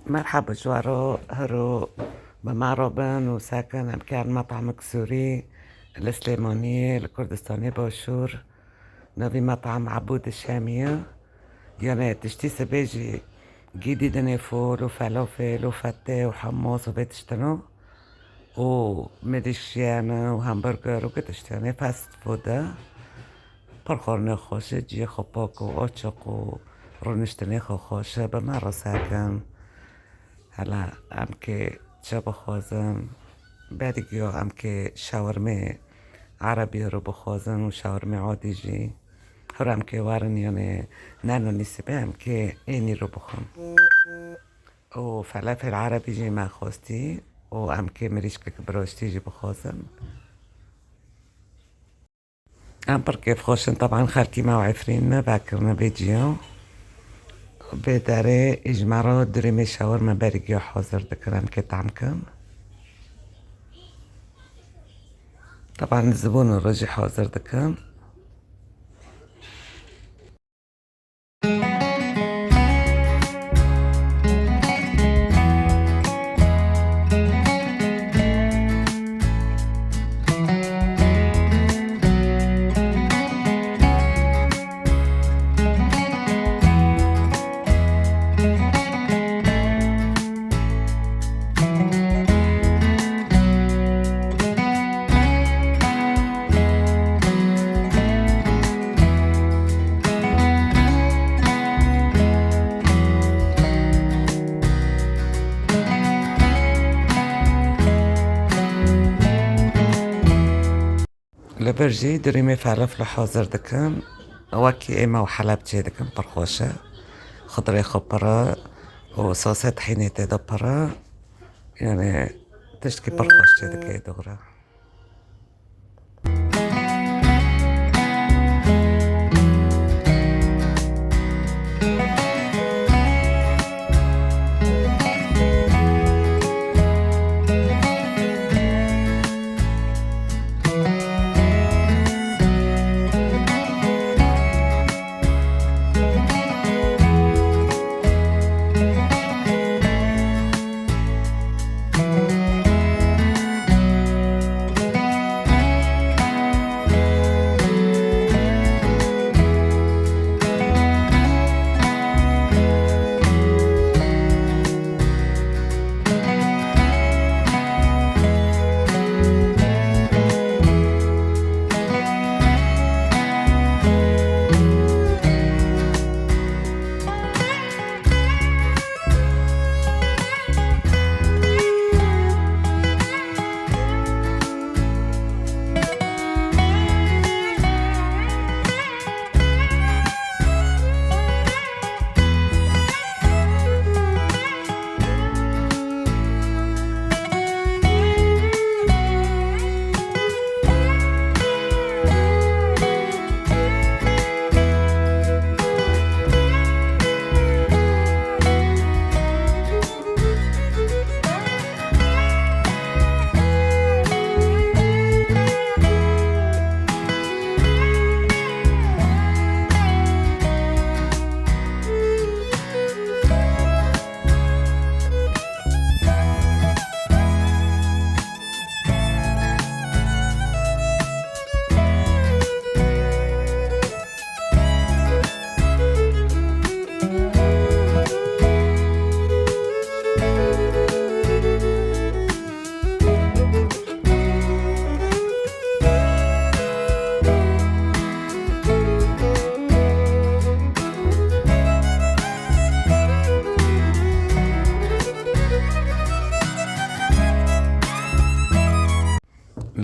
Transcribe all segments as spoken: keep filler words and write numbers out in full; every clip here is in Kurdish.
Merhaba ji we re, hiro bi me re bin û sekin em kerin met'emek Sûrî li Silêmaniyê, li Kurdistanê Başûr. Navî met'em Ebûd Şemî ye. Yanê tiştî sibê jî gîdî dinê fol û felafel û fetê û hemos û vê tiştino. Û mirîşkiyane û hamburger û gi tiştiyane fast food e. Pir xwarinê xweş e, ciyê xwe pak û açiq û rûniştinê xwe xweş e, bi me re sekin. Hela em kê çi bixwazin, berî giya em kê şawermê erebî ro bixwazin û şawermê adî jî. Hir em kê werin, yanê ne nonî sibê em kê ênî ro bixwin. Û felefel erebî jî me xwestî û em kê mirîşkek biraştî jî bixwazin. Em pir kêfxweş in. Teban xelkî me û Efrîn me vekirine vê ciya. Vê derê ji me re durîmê şawirme berî giya hazir dikin, em kê tam kin. Teban zibûn re jî hazir dikin. Li vir jî durîmê feleflo hazir dikim. Wekî ême û heleb çê dikim, pir xweş e. Xudrê xwe pir e û sosê tihînê tê de pir e. Yanê tiştkî pir xweş çê dike, doğru.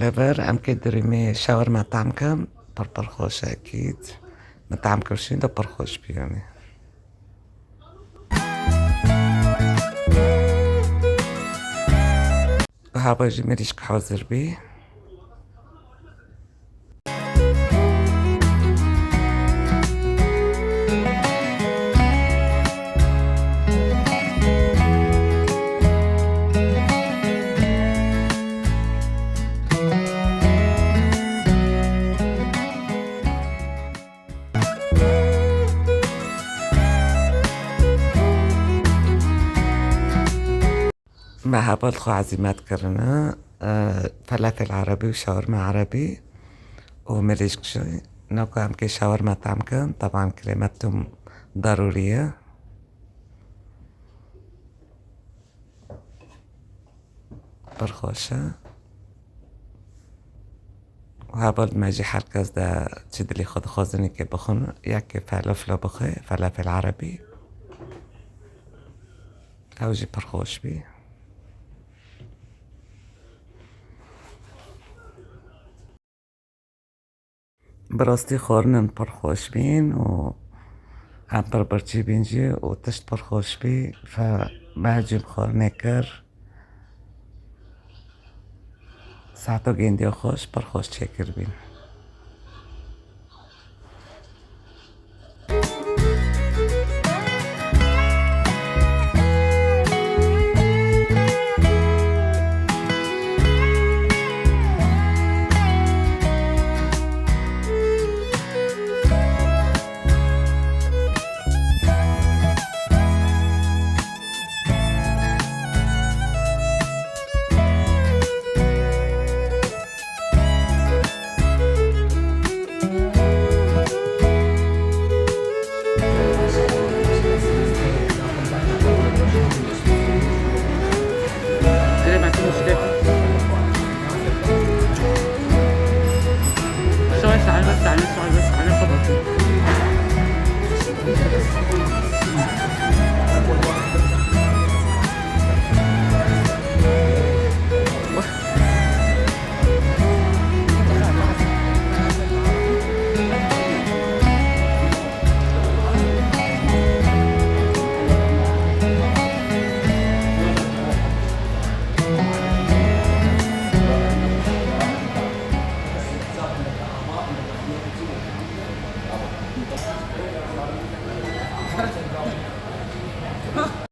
Li vir em kê durîmê şawirma tam kin, pir pir xweş e ekîd. Me tam kir şîn de pir xweş bî yanî. Hava jî mirîşk hazir bî. Me heval xwe ezîmet kirine, e, felafel erebî û şawerma erebî û mirîşk jî. Noko em kê şawerma tam kin, teban krêmetum darûrî ye. Pir xweş e. Û heval me jî her kes de çi dilê xwe dixwazin kê bixwin, yekê felaflo bixwe, felafel erebî. Ew jî pir xweş bî. Bi rastî xwarinin pir xweş bîn û em pir birçî bîn jî û tişt pir xweş bî. Fe me cîm xwarinê kir. Saeto gêndiya xweş, pir xweş çêkiribîn.